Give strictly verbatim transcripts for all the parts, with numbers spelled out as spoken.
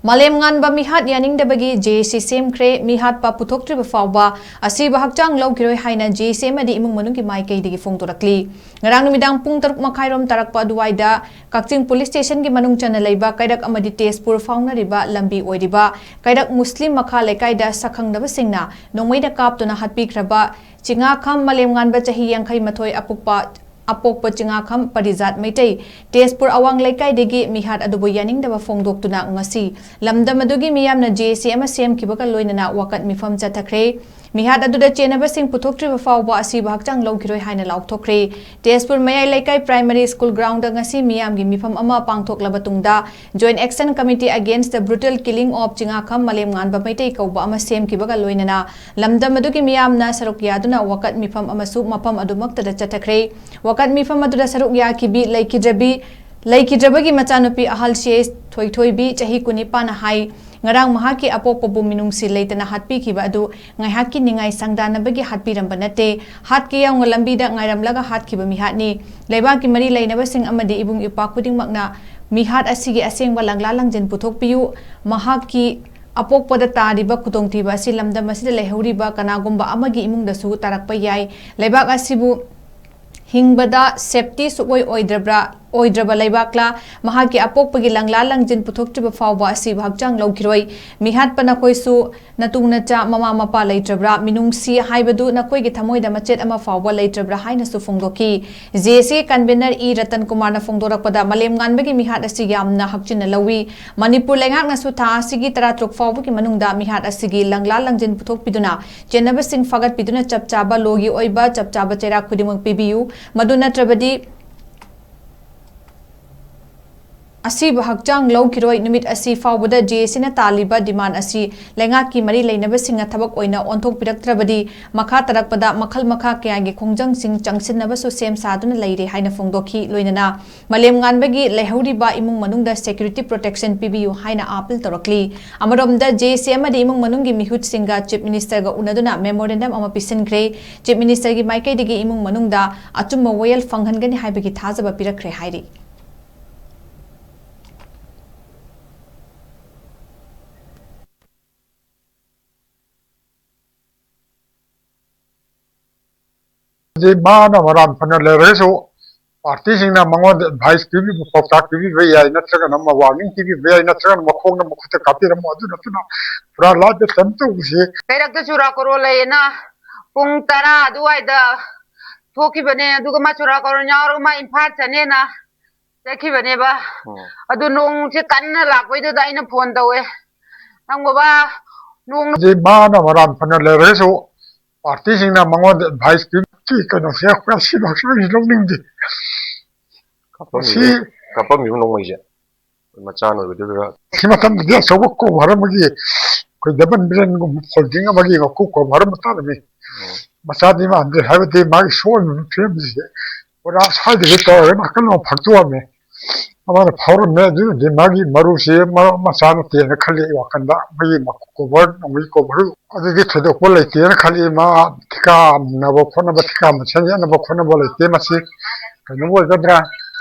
ꯃꯥꯂꯦꯝ ꯉꯥꯟꯕ ꯃꯤꯍꯥꯠ ꯌꯥꯅꯤꯡꯗꯕꯒꯤ ꯖꯦ ꯑꯦ ꯁꯤ ꯁꯦꯝꯈ꯭ꯔꯦ꯫ ꯃꯤꯍꯥꯠꯄ ꯄꯨꯊꯣꯛꯇ꯭ꯔꯤꯕ ꯐꯥꯎꯕ ꯑꯁꯤꯕ ꯍꯛꯆꯥꯡ ꯂꯧꯈꯤꯔꯣꯏ ꯍꯥꯏꯅ ꯖꯦ ꯑꯦ ꯁꯤ ꯑꯃꯗꯤ ꯏꯃꯨꯡ ꯃꯅꯨꯡꯒꯤ ꯃꯥꯏꯀꯩꯗꯒꯤ ꯐꯣꯡꯗꯣꯔꯛꯂꯤ꯫ ꯉꯔꯥꯡ ꯅꯨꯃꯤꯗꯥꯡ ꯄꯨꯡ ꯇꯔꯨꯛ ꯃꯈꯥꯏꯔꯣꯝ ꯇꯥꯔꯛꯄ ꯑꯗꯨꯋꯥꯏꯗ ꯀꯛꯆꯤꯡ ꯄꯨꯂꯤꯁ ꯁ꯭ꯇꯦꯁꯟꯒꯤ ꯃꯅꯨꯡ ꯆꯟꯅ ꯂꯩꯕ ꯀꯩꯔꯛ ꯑꯃꯗꯤ ꯇꯦꯖꯄꯨꯔ ꯐꯥꯎꯅꯔꯤꯕ ꯂꯝꯕꯤ ꯑꯣꯏꯔꯤꯕ ꯀꯩꯔꯛ ꯃꯨꯁꯂꯤꯝ ꯃꯈꯥ ꯂꯩꯀꯥꯏꯗ ꯁꯛꯈꯪꯗꯕꯁꯤꯡꯅ ꯅꯣꯡꯃꯩꯅ ꯀꯥꯞꯇꯨꯅ ꯍꯥꯠꯄꯤꯈ꯭ꯔꯕ ꯆꯤꯉꯥꯈꯝ ꯃꯥꯂꯦꯝ ꯉꯥꯟꯕ ꯆꯍꯤ ꯌꯥꯡꯈꯩ ꯃꯥꯊꯣꯏ ꯑꯄꯣꯛꯄ ꯑꯄꯣꯛꯄ ꯆꯤꯉꯥꯈꯝ ꯄꯔꯤꯖꯥꯠ ꯃꯩꯇꯩ, ꯇꯦꯖꯄꯨꯔ ꯑꯋꯥꯡ ꯂꯩꯀꯥꯏꯗꯒꯤ ꯃꯤꯍꯥꯠ ꯑꯗꯨꯕꯨ ꯌꯥꯅꯤꯡꯗꯕ ꯐꯣꯡꯗꯣꯛꯇꯨꯅ ꯉꯁꯤ ꯂꯝꯗꯝ ꯑꯗꯨꯒꯤ ꯃꯤꯌꯥꯝꯅ ꯖꯦ ꯑꯦ ꯁꯤ ꯑꯃ ꯁꯦꯝꯈꯤꯕꯒ ꯂꯣꯏꯅꯅ ꯋꯥꯀꯠ ꯃꯤꯐꯝ ꯆꯠꯊꯈ꯭ꯔꯦ꯫ ꯃꯤꯍꯥꯠ ꯑꯗꯨꯗ ꯆꯦꯟꯅꯕꯁꯤꯡ ꯄꯨꯊꯣꯛꯇ꯭ꯔꯤꯕ ꯐꯥꯎꯕ ꯑꯁꯤꯕ ꯍꯛꯆꯥꯡ ꯂꯧꯈꯤꯔꯣꯏ ꯍꯥꯏꯅ ꯂꯥꯎꯊꯣꯛꯈ꯭ꯔꯦ꯫ ꯇꯦꯖꯄꯨꯔ ꯃꯌꯥꯏ ꯂꯩꯀꯥꯏ ꯄ꯭ꯔꯥꯏꯃꯔꯤ ꯁ꯭ꯀꯨꯜ ꯒ꯭ꯔꯥꯎꯟꯗ ꯉꯁꯤ ꯃꯤꯌꯥꯝꯒꯤ ꯃꯤꯐꯝ ꯑꯃ ꯄꯥꯡꯊꯣꯛꯂꯕ ꯇꯨꯡꯗ, Joint Action Committee Against the Brutal Killing of ꯆꯤꯉꯥꯈꯝ ꯃꯥꯂꯦꯝ ꯉꯥꯟꯕ ꯃꯩꯇꯩ ꯀꯧꯕ ꯑꯃ ꯁꯦꯝꯈꯤꯕꯒ ꯂꯣꯏꯅꯅ ꯂꯝꯗꯝ ꯑꯗꯨꯒꯤ ꯃꯤꯌꯥꯝꯅ ꯁꯔꯨꯛ ꯌꯥꯗꯨꯅ ꯋꯥꯀꯠ ꯃꯤꯐꯝ ꯑꯃꯁꯨ ꯃꯐꯝ ꯑꯗꯨꯃꯛꯇꯗ ꯆꯠꯊꯈ꯭ꯔꯦ꯫ ꯋꯥꯀꯠ ꯃꯤꯐꯝ ꯑꯗꯨꯗ ꯁꯔꯨꯛ ꯌꯥꯈꯤꯕꯤ ꯂꯩꯈꯤꯗ꯭ꯔꯕꯤ ꯂꯩꯈꯤꯗ꯭ꯔꯕꯒꯤ ꯃꯆꯥꯅꯨꯄꯤ ꯑꯍꯜ ꯁꯤ ꯑꯦꯁ ꯊꯣꯏꯊꯣꯏꯕꯤ, ꯆꯍꯤ ꯀꯨꯟꯅꯤꯄꯥꯟꯅ ꯍꯥꯏ, ꯉꯔꯥꯡ ꯃꯍꯥꯛꯀꯤ ꯑꯄꯣꯛꯄꯕꯨ ꯃꯤꯅꯨꯡꯁꯤ ꯂꯩꯇꯅ ꯍꯥꯠꯄꯤꯈꯤꯕ ꯑꯗꯨ ꯉꯥꯏꯍꯥꯛꯀꯤ ꯅꯤꯡꯉꯥꯏ ꯁꯪꯗꯥꯅꯕꯒꯤ ꯍꯥꯠꯄꯤꯔꯝꯕ ꯅꯠꯇꯦ꯫ ꯍꯥꯠꯀꯦ ꯌꯥꯎꯅ ꯂꯝꯕꯤꯗ ꯉꯥꯏꯔꯝꯂꯒ ꯍꯥꯠꯈꯤꯕ ꯃꯤꯍꯥꯠꯅꯤ꯫ ꯂꯩꯕꯥꯛꯀꯤ ꯃꯔꯤ ꯂꯩꯅꯕꯁꯤꯡ ꯑꯃꯗꯤ ꯏꯕꯨꯡ ꯏꯄ꯭ꯋꯥ ꯈꯨꯗꯤꯡꯃꯛꯅ ꯃꯤꯍꯥꯠ ꯑꯁꯤꯒꯤ ꯑꯁꯦꯡꯕ ꯂꯪꯂꯥ ꯂꯪꯖꯤꯟ ꯄꯨꯊꯣꯛꯄꯤꯌꯨ꯫ ꯃꯍꯥꯛꯀꯤ ꯑꯄꯣꯛꯄꯗ ꯇꯥꯔꯤꯕ ꯈꯨꯗꯣꯡꯊꯤꯕ ꯑꯁꯤ ꯂꯝꯗꯝ ꯑꯁꯤꯗ ꯂꯩꯍꯧꯔꯤꯕ ꯀꯅꯥꯒꯨꯝꯕ ꯑꯃꯒꯤ ꯏꯃꯨꯡꯗꯁꯨ ꯇꯥꯔꯛꯄ ꯌꯥꯏ꯫ ꯂꯩꯕꯥꯛ ꯑꯁꯤꯕꯨ ꯍꯤꯡꯕꯗ safety ꯁꯨꯛꯑꯣꯏ ꯑꯣꯏꯗ꯭ꯔꯕ꯭ꯔꯥ, ꯑꯣꯏꯗ꯭ꯔꯕ ꯂꯩꯕꯥꯛꯂꯥ? ꯃꯍꯥꯛꯀꯤ ꯑꯄꯣꯛꯄꯒꯤ ꯂꯪꯂꯥ ꯂꯪꯖꯤꯟ ꯄꯨꯊꯣꯛꯇ꯭ꯔꯤꯕ ꯐꯥꯎꯕ ꯑꯁꯤꯕ ꯍꯛꯆꯥꯡ ꯂꯧꯈꯤꯔꯣꯏ꯫ ꯃꯤꯍꯥꯠꯄ ꯅꯈꯣꯏꯁꯨ ꯅꯇꯨ ꯅꯆꯥ, ꯃꯃꯥ ꯃꯄꯥ ꯂꯩꯇ꯭ꯔꯕ꯭ꯔꯥ? ꯃꯤꯅꯨꯡꯁꯤ ꯍꯥꯏꯕꯗꯨ ꯅꯈꯣꯏꯒꯤ ꯊꯃꯣꯏꯗ ꯃꯆꯦꯠ ꯑꯃ ꯐꯥꯎꯕ ꯂꯩꯇ꯭ꯔꯕ꯭ꯔꯥ ꯍꯥꯏꯅꯁꯨ ꯐꯣꯡꯗꯣꯛꯈꯤ꯫ ꯖꯦ ꯑꯦ ꯁꯤ convener ꯏ ꯔꯇꯟ ꯀꯨꯃꯥꯔꯅ ꯐꯣꯡꯗꯣꯔꯛꯄꯗ, ꯃꯥꯂꯦꯝ ꯉꯥꯟꯕꯒꯤ ꯃꯤꯍꯥꯠ ꯑꯁꯤ ꯌꯥꯝꯅ ꯍꯛꯆꯤꯟꯅ ꯂꯧꯏ꯫ ꯃꯅꯤꯄꯨꯔ ꯂꯩꯉꯥꯛꯅꯁꯨ ꯊꯥ ꯑꯁꯤꯒꯤ ꯇꯔꯥꯇꯔꯨꯛ ꯐꯥꯎꯕꯒꯤ ꯃꯅꯨꯡꯗ ꯃꯤꯍꯥꯠ ꯑꯁꯤꯒꯤ ꯂꯪꯂꯥ ꯂꯪꯖꯤꯟ ꯄꯨꯊꯣꯛꯄꯤꯗꯨꯅ ꯆꯦꯟꯅꯕꯁꯤꯡ ꯐꯥꯒꯠꯄꯤꯗꯨꯅ ꯆꯞ ꯆꯥꯕ ꯂꯣꯒꯤ ꯑꯣꯏꯕ ꯆꯞ ꯆꯥꯕ ꯆꯩꯔꯥꯛ ꯈꯨꯗꯤꯡꯃꯛ ꯄꯤꯕꯤꯌꯨ꯫ ꯃꯗꯨ ꯅꯠꯇ꯭ꯔꯕꯗꯤ ꯑꯁꯤꯕ ꯍꯛꯆꯥꯡ ꯂꯧꯈꯤꯔꯣꯏ꯫ ꯅꯨꯃꯤꯠ ꯑꯁꯤ ꯐꯥꯎꯕꯗ ꯖꯦ ꯑꯦ ꯁꯤꯅ ꯇꯥꯜꯂꯤꯕ demand ꯑꯁꯤ ꯂꯩꯉꯥꯛꯀꯤ ꯃꯔꯤ ꯂꯩꯅꯕꯁꯤꯡꯅ ꯊꯕꯛ ꯑꯣꯏꯅ ꯑꯣꯟꯊꯣꯛꯄꯤꯔꯛꯇ꯭ꯔꯕꯗꯤ ꯃꯈꯥ ꯇꯥꯔꯛꯄꯗ ꯃꯈꯜ ꯃꯈꯥ ꯀꯌꯥꯒꯤ ꯈꯣꯡꯖꯪꯁꯤꯡ ꯆꯪꯁꯤꯟꯅꯕꯁꯨ ꯁꯦꯝ ꯁꯥꯗꯨꯅ ꯂꯩꯔꯦ ꯍꯥꯏꯅ ꯐꯣꯡꯗꯣꯛꯈꯤ꯫ ꯂꯣꯏꯅꯅ ꯃꯥꯂꯦꯝ ꯉꯥꯟꯕꯒꯤ ꯂꯩꯍꯧꯔꯤꯕ ꯏꯃꯨꯡ ꯃꯅꯨꯡꯗ security protection ꯄꯤꯕꯤꯌꯨ ꯍꯥꯏꯅ appeal ꯇꯧꯔꯛꯂꯤ꯫ ꯑꯃꯔꯣꯝꯗ, ꯖꯦ ꯑꯦ ꯁꯤ ꯑꯃꯗꯤ ꯏꯃꯨꯡ ꯃꯅꯨꯡꯒꯤ ꯃꯤꯍꯨꯠꯁꯤꯡꯒ Chief Minister ꯒ ꯎꯅꯗꯨꯅ memorandum ꯑꯃ ꯄꯤꯁꯤꯟꯈ꯭ꯔꯦ꯫ Chief Minister ꯒꯤ ꯃꯥꯏꯀꯩꯗꯒꯤ ꯏꯃꯨꯡ ꯃꯅꯨꯡꯗ ꯑꯆꯨꯝꯕ ꯋꯥꯌꯦꯜ ꯐꯪꯍꯟꯒꯅꯤ ꯍꯥꯏꯕꯒꯤ ꯊꯥꯖꯕ ꯄꯤꯔꯛꯈ꯭ꯔꯦ ꯍꯥꯏꯔꯤ꯫ ꯃꯥꯅ ꯃꯔꯥꯟ ꯐꯅ ꯂꯩꯔꯒꯁꯨ ꯄꯥꯔꯇꯤꯁꯤꯡꯅ ꯃꯉꯣꯟꯗ ꯑꯦꯗꯚꯥꯏꯁ ꯄꯤꯕꯤꯕ, ꯄꯥꯎꯇꯥꯛ ꯄꯤꯕꯤꯕ ꯌꯥꯏ, ꯅꯠꯇ꯭ꯔꯒꯅ ꯃꯥ ꯋꯥꯔꯅꯤꯡ ꯄꯤꯕꯤꯕ ꯌꯥꯏ, ꯅꯠꯇ꯭ꯔꯒꯅ ꯃꯈꯣꯡꯗ ꯃꯈꯨꯠꯇ ꯀꯥꯞꯄꯤꯔꯝꯃꯣ꯫ ꯑꯗꯨ ꯅꯠꯇꯅ ꯄꯨꯔꯥ ꯂꯥꯏꯐꯇ ꯇꯧꯕꯁꯦ꯫ ꯂꯩꯔꯛꯇ ꯆꯨꯔꯥꯀꯣꯔꯣꯟ ꯂꯩꯌꯦꯅ ꯄꯨꯡ ꯇꯔꯥ ꯑꯗꯨꯋꯥꯏꯗ ꯊꯣꯛꯈꯤꯕꯅꯦ꯫ ꯑꯗꯨꯒ ꯃꯥ ꯆꯨꯔꯥꯀꯣꯔꯣꯟ ꯌꯥꯎꯔꯒ ꯃꯥ ꯏꯝꯐꯥꯜ ꯆꯠꯅꯦꯅ ꯆꯠꯈꯤꯕꯅꯦꯕ꯫ ꯎꯝ꯫ ꯑꯗꯨ ꯅꯣꯡꯁꯦ ꯀꯟꯅ ꯂꯥꯛꯄꯩꯗꯨꯗ ꯑꯩꯅ ꯐꯣꯟ ꯇꯧꯋꯦ, "ꯅꯪ ꯕꯕꯥ, ꯅꯣꯡ" ꯃꯥꯅ ꯃꯔꯥꯟ ꯐꯅ ꯂꯩꯔꯒꯁꯨ ꯄꯥꯔꯇꯤꯁꯤꯡꯅ ꯃꯉꯣꯟꯗ ꯑꯦꯗꯚꯥꯏꯁ ꯄꯤꯕꯒꯤ ꯀꯩꯅꯣꯁꯦ ꯑꯩꯈꯣꯏ ꯑꯁꯤꯕ ꯍꯛꯆꯥꯡꯁꯤ ꯂꯧꯅꯤꯡꯗꯦ꯫ ꯀꯥꯞꯄꯝꯃꯤꯕ, ꯃꯁꯤ ꯀꯥꯞꯄꯝꯃꯤꯕ ꯅꯣꯡꯃꯩꯁꯦ ꯃꯆꯥꯅ ꯑꯣꯏꯕꯗꯨꯗ꯫ ꯁꯤ ꯃꯇꯝꯗꯗꯤ ꯑꯆꯧꯕ ꯀꯣꯚꯔ ꯑꯃꯒꯤ, ꯑꯩꯈꯣꯏ ꯗꯕꯜ ꯕ꯭ꯔꯦꯟꯒꯨꯝꯕ ꯐꯣꯜꯗꯤꯡ ꯑꯃꯒꯤ ꯃꯀꯨ ꯀꯣꯚꯔ ꯑꯃ ꯇꯥꯔꯝꯃꯤ꯫ ꯎꯝ꯫ ꯃꯆꯥꯗꯤ ꯃꯥꯟꯗꯦ, ꯍꯥꯏꯕꯗꯤ ꯃꯥꯒꯤ ꯁꯣꯛꯍꯟꯕ ꯐꯤꯕꯝꯁꯦ ꯄꯨꯔꯥ ꯁ꯭ꯋꯥꯏꯗꯒꯤ ꯇꯧꯔꯒ ꯅꯥꯀꯟ ꯑꯃ ꯐꯥꯛꯇꯣꯛꯑꯝꯃꯦ꯫ ꯑꯃꯅ ꯐꯥꯎꯔꯝꯃꯦ, ꯑꯗꯨꯅꯗꯤ ꯃꯥꯒꯤ ꯃꯔꯨꯁꯤ ꯃꯔꯨ ꯃꯆꯥ ꯅꯠꯇꯦꯅ ꯈꯜꯂꯤ ꯑꯩ ꯋꯥꯈꯜꯗ꯫ ꯃꯣꯏꯒꯤ ꯃꯀꯨ ꯀꯣꯚꯔ, ꯅꯣꯡꯃꯩ ꯀꯣꯚꯔ ꯑꯗꯨꯗꯤ ꯊꯣꯏꯗꯣꯛꯄ ꯂꯩꯇꯦꯅ ꯈꯜꯂꯤ꯫ ꯃꯥ ꯊꯤꯀꯥꯅꯕ ꯈꯣꯠꯅꯕ, ꯊꯤꯀꯥ ꯃꯁꯦꯟ ꯌꯦꯠꯅꯕ ꯈꯣꯠꯅꯕ ꯂꯩꯇꯦ꯫ ꯃꯁꯤ ꯀꯩꯅꯣ ꯑꯣꯏꯒꯗ꯭ꯔꯥ,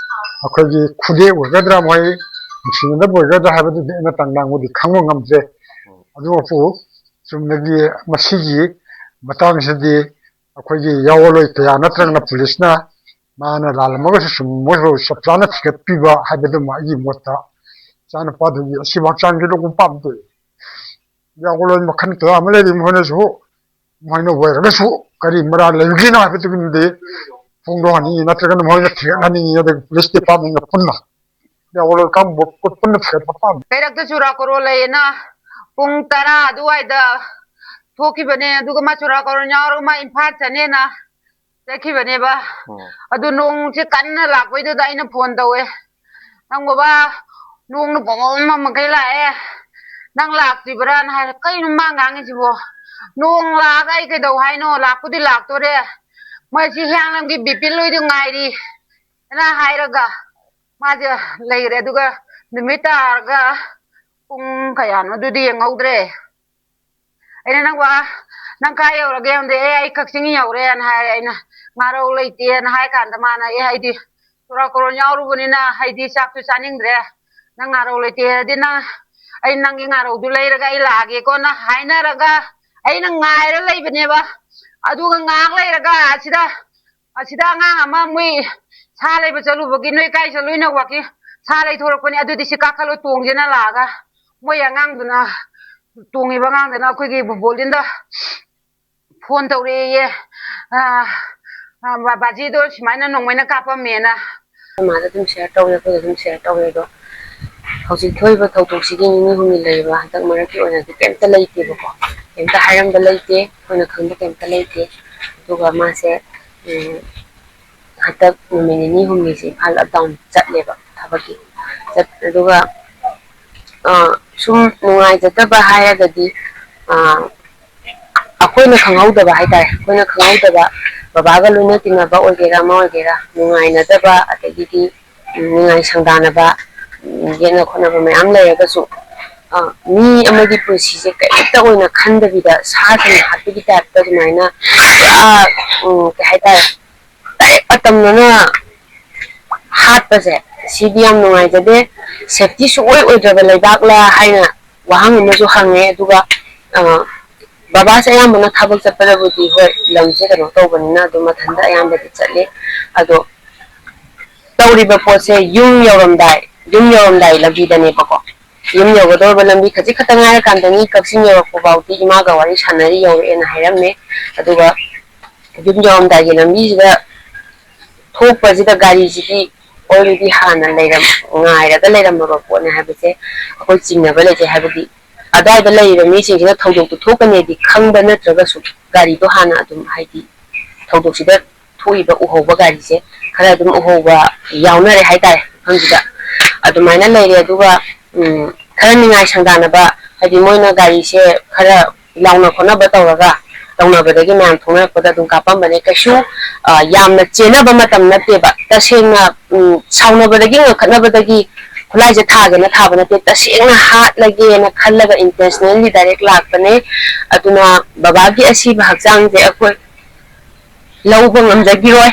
ꯑꯩꯈꯣꯏꯒꯤ ꯈꯨꯗꯦ ꯑꯣꯏꯒꯗ꯭ꯔꯥ, ꯃꯣꯏ ꯅꯨꯡꯁꯤꯅꯗꯕ ꯑꯣꯏꯒꯗ꯭ꯔꯥ ꯍꯥꯏꯕꯗꯨꯗꯤ ꯑꯩꯅ ꯇꯥꯡ ꯇꯥꯡꯕꯨꯗꯤ ꯈꯪꯕ ꯉꯝꯗ꯭ꯔꯦ꯫ ꯑꯗꯨꯕꯨ ꯆꯨꯝꯅꯒꯤ ꯃꯁꯤꯒꯤ ꯃꯇꯥꯡꯁꯤꯗꯤ ꯑꯩꯈꯣꯏꯒꯤ ꯌꯥꯑꯣꯟꯂꯣꯏ ꯀꯌꯥ ꯅꯠꯇ꯭ꯔꯒꯅ ꯄꯨꯂꯤꯁꯅ ꯃꯥꯅ ꯂꯥꯜꯂꯝꯃꯒꯁꯨ ꯆꯨꯝꯃꯒꯁꯨ ꯆꯞ ꯆꯥꯅ ꯊꯤꯒꯠꯄꯤꯕ ꯍꯥꯏꯕꯗꯨꯃ ꯑꯩꯒꯤ ꯃꯣꯠꯇ ꯏꯆꯥꯅꯨꯄꯥꯗꯨꯒꯤ ꯑꯁꯤꯕ ꯍꯛꯆꯥꯡꯁꯤ ꯂꯧꯕ ꯄꯥꯝꯗꯦ꯫ ꯌꯥꯑꯣꯟꯂꯣꯏ ꯃꯈꯜ ꯀꯌꯥ ꯑꯃ ꯂꯩꯔꯤ, ꯃꯈꯣꯏꯅꯁꯨ ꯃꯣꯏꯅ ꯑꯣꯏꯔꯒꯁꯨ ꯀꯔꯤ ꯃꯔꯥꯜ ꯂꯩꯕꯒꯤꯅꯣ ꯍꯥꯏꯕꯗꯨꯒꯤꯗꯤ ꯐꯣꯡꯗꯣꯛꯍꯟꯅꯤꯡꯉꯤ, ꯅꯠꯇ꯭ꯔꯒꯅ ꯃꯣꯏꯅ ꯊꯤꯒꯠꯍꯟꯅꯤꯡꯉꯤ, ꯑꯗꯒꯤ ꯄꯨꯂꯤꯁ ꯗꯤꯄꯥꯔꯠꯃꯦꯟꯒ ꯄꯨꯟꯅ ꯌꯥꯑꯣꯟꯂꯣꯏ ꯀꯥꯡꯕꯨ ꯄꯨꯟꯅ ꯊꯤꯒꯠꯄ ꯄꯥꯝꯃꯤ꯫ ꯂꯩꯔꯛꯇ ꯆꯨꯔꯥꯀꯣꯔꯣꯟ ꯂꯩꯌꯦꯅ ꯄꯨꯡ ꯇꯔꯥ ꯑꯗꯨꯋꯥꯏꯗ ꯊꯣꯛꯈꯤꯕꯅꯦ, ꯑꯗꯨꯒ ꯃꯥ ꯆꯨꯔꯥꯀꯣꯔꯣꯟ ꯌꯥꯎꯔꯒ ꯃꯥ ꯏꯝꯐꯥꯜ ꯆꯠꯅꯦꯅ ꯆꯠꯈꯤꯕꯅꯦꯕ꯫ ꯎꯝ꯫ ꯑꯗꯨ ꯅꯣꯡꯁꯦ ꯀꯟꯅ ꯂꯥꯛꯄꯩꯗꯨꯗ ꯑꯩꯅ ꯐꯣꯟ ꯇꯧꯋꯦ, "ꯅꯪ ꯕꯕꯥ, ꯅꯣꯡꯅ ꯄꯣꯡꯃꯝ ꯃꯝꯃꯈꯩ ꯂꯥꯛꯑꯦ, ꯅꯪ ꯂꯥꯛꯇ꯭ꯔꯤꯕ꯭ꯔꯥꯅ?" ꯍꯥꯏꯔꯦ꯫ "ꯀꯩꯅꯣ ꯃꯥ ꯉꯥꯡꯉꯤꯁꯤꯕꯣ? ꯅꯣꯡ ꯂꯥꯛꯑꯒ ꯑꯩ ꯀꯩꯗꯧ ꯍꯥꯏꯅꯣ? ꯂꯥꯛꯄꯨꯗꯤ ꯂꯥꯛꯇꯣꯔꯦ, ꯃꯣꯏꯁꯤ ꯍꯤꯌꯥꯡꯂꯝꯒꯤ ꯕꯤꯄꯤꯟ ꯍꯣꯏꯗꯨ ꯉꯥꯏꯔꯤ" ꯍꯥꯏꯅ ꯍꯥꯏꯔꯒ ꯃꯥꯁꯦ ꯂꯩꯔꯦ꯫ ꯑꯗꯨꯒ ꯅꯨꯃꯤꯠ ꯇꯥꯔꯒ ꯄꯨꯡ ꯀꯌꯥꯅꯣ ꯑꯗꯨꯗꯤ ꯌꯦꯡꯍꯧꯗ꯭ꯔꯦ꯫ ꯑꯩꯅ, "ꯅꯪ ꯋꯥ, ꯅꯪ ꯀꯥꯏ ꯌꯧꯔꯒꯦ?" ꯍꯪꯗꯦ꯫ "ꯑꯦ, ꯑꯩ ꯀꯛꯆꯤꯡ ꯌꯧꯔꯦꯅ" ꯍꯥꯏꯔꯦ꯫ ꯑꯩꯅ, "ꯉꯥꯔꯧ ꯂꯩꯇꯦꯅ" ꯍꯥꯏ ꯀꯥꯟꯗ ꯃꯥꯅ, "ꯑꯦ, ꯑꯩꯗꯤ ꯆꯨꯔꯥꯀꯣꯔꯣꯟ ꯌꯥꯎꯔꯨꯕꯅꯤꯅ ꯑꯩꯗꯤ ꯆꯥꯛꯁꯨ ꯆꯥꯅꯤꯡꯗ꯭ꯔꯦ, ꯅꯪ ꯉꯥꯔꯧ ꯂꯩꯇꯦ ꯍꯥꯏꯔꯗꯤ ꯅꯪ, ꯑꯩ ꯅꯪꯒꯤ ꯉꯥꯔꯧꯗꯨ ꯂꯩꯔꯒ ꯑꯩ ꯂꯥꯛꯑꯒꯦꯀꯣꯅ" ꯍꯥꯏꯅꯔꯒ ꯑꯩꯅ ꯉꯥꯏꯔ ꯂꯩꯕꯅꯦꯕ꯫ ꯑꯗꯨꯒ ꯉꯥꯏꯍꯥꯛ ꯂꯩꯔꯒ ꯑꯁꯤꯗ ꯑꯁꯤꯗ ꯑꯉꯥꯡ ꯑꯃ ꯃꯣꯏ ꯁꯥ ꯂꯩꯕ ꯆꯠꯂꯨꯕꯒꯤ, "ꯅꯣꯏ ꯀꯥꯏ ꯆꯠꯂꯨꯏꯅꯣ?" "ꯋꯥꯀꯤꯡ ꯁꯥ ꯂꯩꯊꯣꯔꯛꯄꯅꯤ, ꯑꯗꯨꯗꯤ ꯁꯤ ꯀꯥꯈꯠꯂꯣ, ꯇꯣꯡꯁꯦꯅ" ꯂꯥꯛꯑꯒ, ꯃꯣꯏ ꯑꯉꯥꯡꯗꯨꯅ, ꯇꯣꯡꯉꯤꯕ ꯑꯉꯥꯡꯗꯨꯅ ꯑꯩꯈꯣꯏꯒꯤ ꯕꯣꯕꯣꯂꯤꯟꯗ ꯐꯣꯟ ꯇꯧꯔꯛꯑꯦꯌꯦ, "ꯑ, ꯑ, ꯕꯥ-, ꯕꯥꯖꯤꯗꯣ ꯁꯨꯃꯥꯏꯅ ꯅꯣꯡꯃꯩꯅ ꯀꯥꯞꯄꯝꯃꯦꯅ"꯫ ꯑꯩꯈꯣꯏ ꯃꯥꯗ ꯑꯗꯨꯝ ꯁꯤꯌꯔ ꯇꯧꯔꯦ, ꯑꯩꯈꯣꯏꯗ ꯑꯗꯨꯝ ꯁꯤꯌꯔ ꯇꯧꯔꯦ꯫ ꯑꯗꯣ ꯍꯧꯖꯤꯛ ꯊꯣꯛꯏꯕ ꯊꯧꯗꯣꯛꯁꯤꯒꯤ ꯅꯤꯅꯤ ꯍꯨꯝꯅꯤ ꯂꯩꯔꯤꯕ ꯍꯟꯗꯛ ꯃꯔꯛꯀꯤ ꯑꯣꯏꯅꯗꯤ ꯀꯩꯝꯇ ꯂꯩꯇꯦꯕꯀꯣ, ꯀꯩꯝꯇ ꯍꯥꯏꯔꯝꯕ ꯂꯩꯇꯦ, ꯑꯩꯈꯣꯏꯅ ꯈꯪꯕ ꯀꯩꯝꯇ ꯂꯩꯇꯦ꯫ ꯑꯗꯨꯒ ꯃꯥꯁꯦ, ꯎꯝ, ꯍꯟꯗꯛ ꯅꯨꯃꯤꯠ ꯅꯤꯅꯤ ꯍꯨꯝꯅꯤꯁꯦ ꯏꯝꯐꯥꯜ ꯑꯞ ꯗꯥꯎꯟ ꯆꯠꯂꯦꯕ ꯊꯕꯛꯀꯤ꯫ ꯆꯠ-, ꯑꯗꯨꯒ, ꯑ, ꯁꯨꯝ ꯅꯨꯡꯉꯥꯏꯖꯗꯕ ꯍꯥꯏꯔꯒꯗꯤ, ꯑ, ꯑꯩꯈꯣꯏꯅ ꯈꯪꯍꯧꯗꯕ ꯍꯥꯏꯇꯥꯔꯦ, ꯑꯩꯈꯣꯏꯅ ꯈꯪꯍꯧꯗꯕ, ꯕꯕꯥꯒ ꯂꯣꯏꯅ ꯇꯤꯟꯅꯕ ꯑꯣꯏꯒꯦꯔꯥ, ꯑꯃ ꯑꯣꯏꯒꯦꯔꯥ, ꯅꯨꯡꯉꯥꯏꯅꯗꯕ, ꯑꯗꯒꯤꯗꯤ, ꯎꯝ, ꯅꯤꯡꯉꯥꯏ ꯁꯪꯗꯥꯅꯕ, ꯎꯝ, ꯌꯦꯠꯅ ꯈꯣꯠꯅꯕ ꯃꯌꯥꯝ ꯂꯩꯔꯒꯁꯨ, ꯑ, ꯃꯤ ꯑꯃꯒꯤ ꯄꯨꯟꯁꯤꯁꯦ ꯀꯔꯤꯝꯇ ꯑꯣꯏꯅ ꯈꯟꯗꯕꯤꯗ, ꯁꯥ ꯁꯟ ꯍꯥꯠꯄꯒꯤ ꯇꯥꯏꯞꯇ ꯑꯗꯨꯃꯥꯏꯅ ꯄꯨꯔꯥ, ꯎꯝ, ꯀꯩ ꯍꯥꯏꯇꯥꯔꯦ, ꯗꯥꯏꯔꯦꯛ ꯑꯇꯝꯅꯅ ꯍꯥꯠꯄꯁꯦ, ꯁꯤꯗꯤ ꯌꯥꯝ ꯅꯨꯡꯉꯥꯏꯖꯗꯦ꯫ ꯁꯦꯐꯇꯤ ꯁꯨꯡꯑꯣꯏ ꯑꯣꯏꯗ꯭ꯔꯕ ꯂꯩꯕꯥꯛꯂ ꯍꯥꯏꯅ ꯋꯥꯍꯪ ꯑꯃꯁꯨ ꯍꯪꯉꯦ꯫ ꯑꯗꯨꯒ, ꯑ, ꯕꯕꯥꯁꯦ ꯑꯌꯥꯝꯕꯅ ꯊꯕꯛ ꯆꯠꯄꯗꯕꯨꯗꯤ, ꯍꯣꯏ, ꯂꯝꯁꯦ ꯀꯩꯅꯣ ꯇꯧꯕꯅꯤꯅ ꯑꯗꯨꯝ ꯃꯊꯟꯇ ꯑꯌꯥꯝꯕꯗꯤ ꯆꯠꯂꯦ꯫ ꯑꯗꯣ ꯇꯧꯔꯤꯕ ꯄꯣꯠꯁꯦ ꯌꯨꯝ ꯌꯧꯔꯝꯗꯥꯏ, ꯌꯨꯝ ꯌꯧꯔꯝꯗꯥꯏ ꯂꯝꯕꯤꯗꯅꯦꯕꯀꯣ꯫ ꯌꯨꯝ ꯌꯧꯒꯗꯧꯔꯕ ꯂꯝꯕꯤ ꯈꯖꯤꯛ ꯈꯛꯇ ꯉꯥꯏꯔꯀꯥꯟꯗꯅꯤ, ꯀꯛꯆꯤꯡ ꯌꯧꯔꯛꯄ ꯐꯥꯎꯗꯤ ꯏꯃꯥꯒ ꯋꯥꯔꯤ ꯁꯥꯟꯅꯔꯤ ꯌꯧꯔꯛꯑꯦꯅ ꯍꯥꯏꯔꯝꯃꯦ꯫ ꯑꯗꯨꯒ ꯌꯨꯝ ꯌꯧꯔꯝꯗꯥꯏꯒꯤ ꯂꯝꯕꯤꯁꯤꯗ ꯊꯣꯛꯄꯁꯤꯗ ꯒꯥꯔꯤꯁꯤꯗꯤ already ꯍꯥꯟꯅ ꯂꯩꯔꯝ-, ꯉꯥꯏꯔꯒ ꯂꯩꯔꯝꯃꯕ ꯄꯣꯠꯅꯦ ꯍꯥꯏꯕꯁꯦ ꯑꯩꯈꯣꯏ ꯆꯤꯡꯅꯕ ꯂꯩꯖꯩ꯫ ꯍꯥꯏꯕꯗꯤ ꯑꯗꯨꯋꯥꯏꯗ ꯂꯩꯔꯤꯕ ꯃꯤꯁꯤꯡꯁꯤꯅ ꯊꯧꯗꯣꯛꯇꯨ ꯊꯣꯛꯀꯅꯦꯗꯤ ꯈꯪꯕ ꯅꯠꯇ꯭ꯔꯒꯁꯨ ꯒꯥꯔꯤꯗꯣ ꯍꯥꯟꯅ ꯑꯗꯨꯝ, ꯍꯥꯏꯗꯤ ꯊꯧꯗꯣꯛꯁꯤꯗ ꯊꯣꯛꯏꯕ ꯎꯍꯧꯕ ꯒꯥꯔꯤꯁꯦ ꯈꯔ ꯑꯗꯨꯝ ꯎꯍꯧꯕ ꯌꯥꯎꯅꯔꯦ ꯍꯥꯏꯇꯥꯔꯦ ꯃꯐꯝꯁꯤꯗ꯫ ꯑꯗꯨꯃꯥꯏꯅ ꯂꯩꯔꯦ꯫ ꯑꯗꯨꯒ, ꯎꯝ, ꯈꯔ ꯅꯤꯡꯉꯥꯏ ꯁꯪꯗꯥꯅꯕ, ꯍꯥꯏꯗꯤ ꯃꯣꯏꯅ ꯒꯥꯔꯤꯁꯦ ꯈꯔ ꯂꯥꯎꯅ ꯈꯣꯠꯅꯕ ꯇꯧꯔꯒ ꯇꯧꯅꯕꯗꯒꯤ ꯃꯌꯥꯝ ꯊꯣꯛꯅꯔꯛꯄꯗ ꯑꯗꯨꯝ ꯀꯥꯞꯄꯝꯕꯅꯦ꯫ ꯀꯩꯁꯨ, ꯑ, ꯌꯥꯝꯅ ꯆꯦꯟꯅꯕ ꯃꯇꯝ ꯅꯠꯇꯦꯕ꯫ ꯇꯁꯦꯡꯅ, ꯎꯝ, ꯁꯥꯎꯅꯕꯗꯒꯤ, ꯉꯪꯈꯠꯅꯕꯗꯒꯤ ꯈꯨꯠꯂꯥꯏꯁꯦ ꯊꯥꯒꯦꯅ ꯊꯥꯕ ꯅꯠꯇꯦ, ꯇꯁꯦꯡꯅ ꯍꯥꯠꯂꯒꯦꯅ ꯈꯜꯂꯒ intentionally direct ꯂꯥꯛꯄꯅꯦ꯫ ꯑꯗꯨꯅ ꯕꯕꯥꯒꯤ ꯑꯁꯤꯕ ꯍꯛꯆꯥꯡꯁꯦ ꯑꯩꯈꯣꯏ ꯂꯧꯕ ꯉꯝꯖꯈꯤꯔꯣꯏ꯫